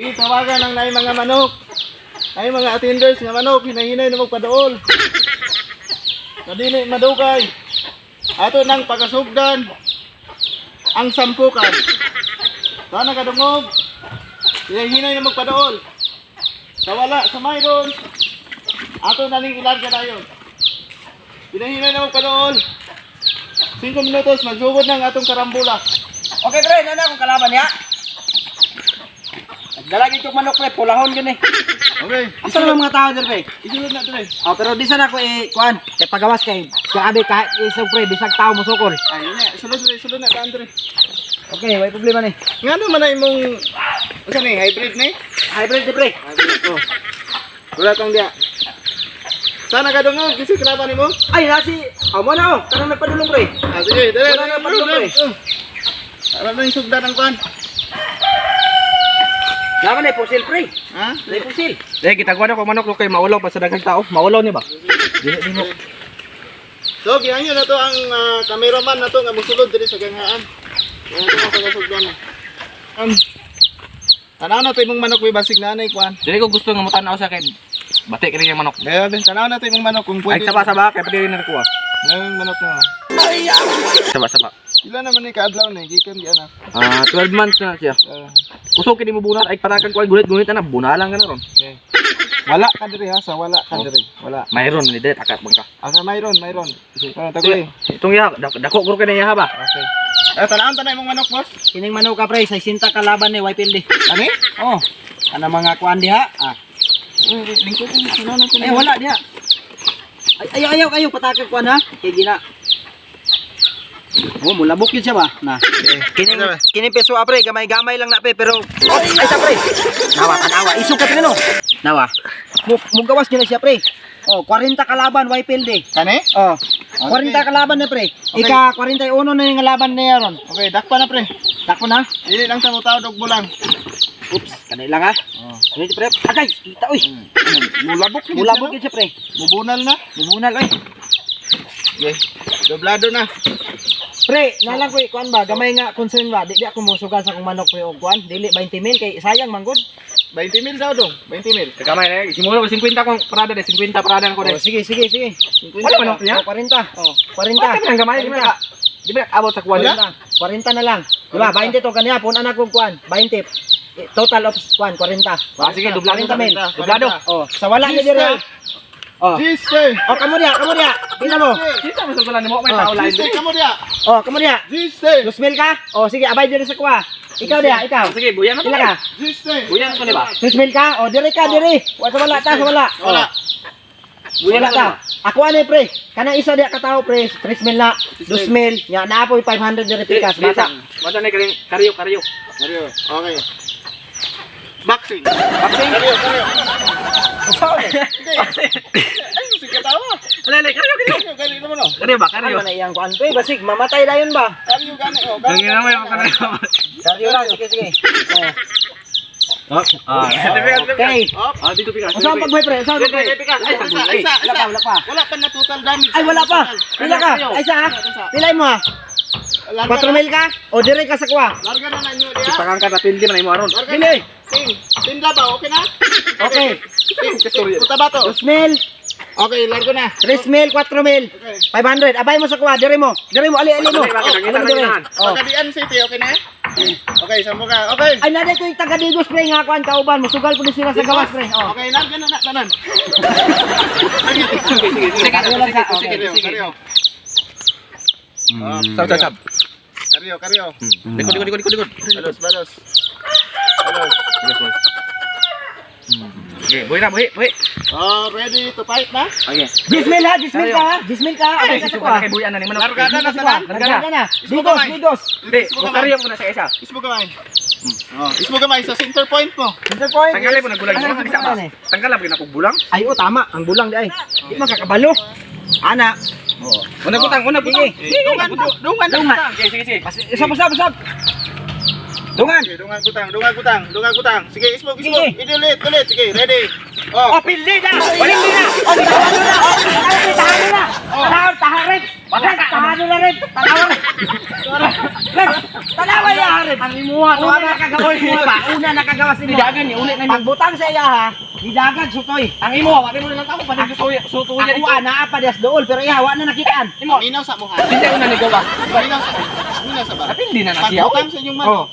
Itawagan ang naay mga manok. Ay mga attenders nga manok, hinahinay na magpadool. Kadili madugay. Ato nang pagkasugdan ang sampukan. Sana kadungog. Hinahinay na magpadool. Sa wala, sa mayroon. Ato na ning ilarga dayon. Hinahinay na magpadool. 5 minutos, magsugod ng atong karambula. Okay pre, nana akong kalaban niya. Nagdala gid kog manok pre, pulahon gyud ni. Okay. Asa naman mga tao dir pre? Isulod na dire. Oh, pero di sana ko eh kuan, kay pagawas kay grabe kahit isog pre, bisag tao mosukol. Ay, yun na. Sulod na, sulod na, Andre. Okay, way problema ni. Nga naman na imong usa ni hybrid ni? Hybrid di pre. Hybrid ko. Wala kang diya. Sana ka dungog kasi kalaban nimo? Ay, nasi. Oh, mo na oh, kanang nagpadulong pre. Ah, sige, dere. Wala na padulong, pre. Ara na yung sugdan ang kuan. Naman ay pusil pre. Ha? Nay pusil. Eh, gitaguan ako manok kay maulaw pa sa daghang tao. Maulaw ni ba? Dili di mo. So, giangyo na to ang cameraman na to nga musulod diri sa ganghaan. Ang ito sa sugdan. Tanaw na to imong manok may basig na anay kuan. Dili ko gusto nga mutan-aw sa kay bati kini nga manok. Kaya din tanaw na to imong manok kung Ay pwede. saba saba kay pwede rin nakuha. Ang manok na. Saba saba. Ila naman ni kaadlaw ni gikan di anak. Ah, 12 months na siya. Ah, Kusog kini mo bunal ay parakan ko ay gulit-gulit na bunalang ka na ron. Okay. Wala ka diri ha, sa wala ka diri. Wala. Mayroon ni dili takat bangka. Asa mayroon, mayroon. Oh, tagoy. Itong iya dako guro kini iya ba. Okay. Eh, tanawon tanay imong manok, boss. Kining manok ka pre, 60 kalaban ni way pildi. Ani? Oh, ana mga kuan diha. Ah. Lingkod ni tanaw na Ay wala diha. Ay, ayaw ayaw ayaw patakag kuan ha. Kay gina. Oh, mulabok yun siya ba? Na. Kining kining peso ah, pre, gamay-gamay lang na pre, pero oh, ay sa pre. Nawa tanawa, isog ka no. Nawa. Mugawas gyud na siya pre. Oh, 40 kalaban way pildi. Kani? Oh, 40 kalaban na pre. Ika 41 na yung laban niya ron. Okay, dakpa na pre. Dako na. Dili lang sa mutaw dog bulang. Oops, kanay lang ha. Oh. Ano pre? Agay, kita oy. Mulabok ni. Mulabok yun siya pre. Mubunal na. Mubunal oy. Okay. Doblado na. Pre, nalang ko kuan ba, gamay nga concern ba, di ako mosugal sa akong manok pre og kuan, dili 20 mil kay sayang manggod. 20 mil daw dong. 20 mil. Kagamay na simula ko 50 kong parada de 50 parada ko de. Oh, sige, sige, sige. Wala manok niya? Oh, 40. Oh, 40. Wala kami ng gamay di ba? Di ba abot sa kuwan? 40. 40 na lang. Di ba? 20 to kaniya, pun anak kong kuan, 20. Eh, total of kuan 40. Ah, sige, dublado 40 mil. Dublado. Oh, sa wala ni dire. Oh. Giste. Oh, kamo diha, kamo diha. Pila mo? Kita mo sa kulan nimo may tao lain. Giste kamo diya. Oh, kamo diha. Giste. 2 mil ka? Oh, sige, abay dire sa kuha. Ikaw diha, ikaw. Sige, buyan na to. Pila ka? Giste. Buyan ko ni ba? 3 mil ka? Oh, dire ka, dire. Wa sa wala ta, sa wala. Oh. Wala. Wala ta. Ako ano pre? Kanang isa diha ka tawo pre, 3 mil na, 2 mil, nya naapoy 500 dire pikas bata. Bata na karing karyo karyo. Karyo. Okay. Boxing. Boxing. Karyo, karyo. Hindi. Ay, sige tawa. Alay, karyo karyo. Karyo, gani naman oh. Karyo ba Ano karyo? na iyang kuan pre, basig mamatay dayon ba? Karyo gani oh. Ganyan naman yung karyo. Karyo lang, sige sige. Oh. Ah, Okay. Op. Ah, dito pikas. Unsa ang pagbuhay pre? Unsa ang pagbuhay? Pikas. Ay, Isa, isa, Wala pa, isa. wala pa. Wala pa na total damage. Ay wala pa. Pila ka? Ay sa ha? Pila mo ha? Larga 4 mil ka? O dire ka sa kuha. Larga na na inyo diha. Pakang ka tapildi man imo aron. Larga Dili. na. Ting. Tinda ba? Okay na? Okay. Ting. Puta ba to? 2 mil, Okay, largo na. 3 mil, 4 mil. Okay. 500. Abay mo sa kuha, dire mo. Dire mo, ali ali mo. Ali mo dire. Oh. Pagkadian City, okay na? Okay, sambo ka. Okay. Ay naday ko yung taga Digos pre nga kuan kauban, musugal po ni sila sa gawas pre. Oh. Okay, larga na na tanan. Sige, sige, sige. Karyo lang sa- okay. Karyo, karyo. Sab sab sab. Karyo, karyo. Likod likod likod likod. Balos, balos. Balos. Sige, buhi na, buhi, buhi. Oh, ready to fight na? Okay. 10 mil ha, 10 mil ka ha, 10 mil ka ha, abay ka sa kuha. Kay buhi na ni manok. Larga na na tanan. Larga na. Digos, Digos. Hindi, karyo mo na sa isa. Ismo gamay. Oh, ismo gamay sa center point mo. Center point. Tanggalin mo na gulang. Ano, Isa ba? ano, eh? Tanggalin mo na kog bulang. Ay, oh, tama. Ang bulang di ay. Di makakabalo. Ana. Una butang, una butang. Sige. Dungan, dungan, Dungan. Sige, sige, sige. Usap, usap, usap. Dungan. Sige, dungan kutang, dungan kutang, dungan kutang. Sige, ismog, ismog. Sige. Idulit, ulit. Sige, ready. Oh, Oh, pili na. Pili na. Oh, tahan na. Oh, tahan na. Tahan, tahan, Rex. Wala Rep, ka. tano na rep. Tanawa na. Rep, tanawa ya rep. Ang imuha to. Una nakagawas mo ba? Una nakagawas mo. Nidagan ni uli na ni. Pagbutang sa iya ha, nidagan sutoy. Ang imuha, wala mo na lang tao pa sutuya sutuya Ako ana pa dias dool pero iya wa na nakitaan. Imo. Minaw sa muha. Hindi una ni gawa. Minaw sa minaw sa ba. Napindi na na siya. Pagbutang sa inyong manok.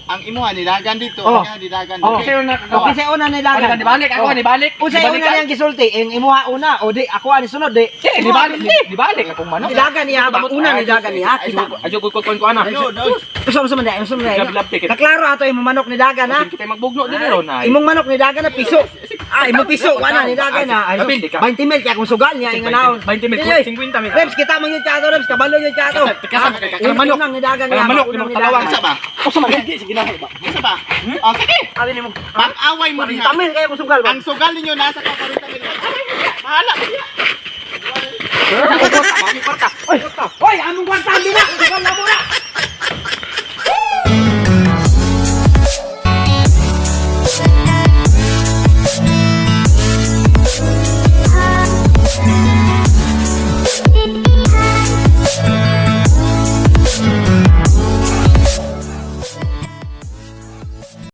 Ang imuha nilagan dito, Oh. ang iya nilagan Oh, dito. siya una nakagawa. Okay sa una nidagan. Wala, Dibalik ako, dibalik. Unsay una niyang gisulti, ang imuha una o di ako ani sunod di. Eh, dibalik, dibalik akong manok. Nidagan niya ba? Una nidagan niya kita. Ayo ko ko ko ana. No, no. Usa usa man di, usa man Lab, lab di. ticket. Kaklaro ato imong manok nidagan ha. Kita magbugno din ron ay. Imong manok nidagan na piso. Ah, imong piso wala nidagan na. Ay, Kapindi ka. 20 mil kaya kung sugal niya inga naon. 20 mil, Dili, 50 mil. Reps kita man yung chato, Reps kabalo yung chato. Tikas ka manok. Unang nidagan niya. Kanang manok, unang limang talawang. nidagan. Isa ba? Usa man hindi sige na ba. Isa ba? Oh, sige. Abi nimo. Pag-away mo diha. 40 mil kaya kung sugal ba? Ang sugal ninyo nasa ka 40 mil. Away mo diha. Bahala mo diha. Oy, oy, among kwarta hindi na. Sugal na mo na.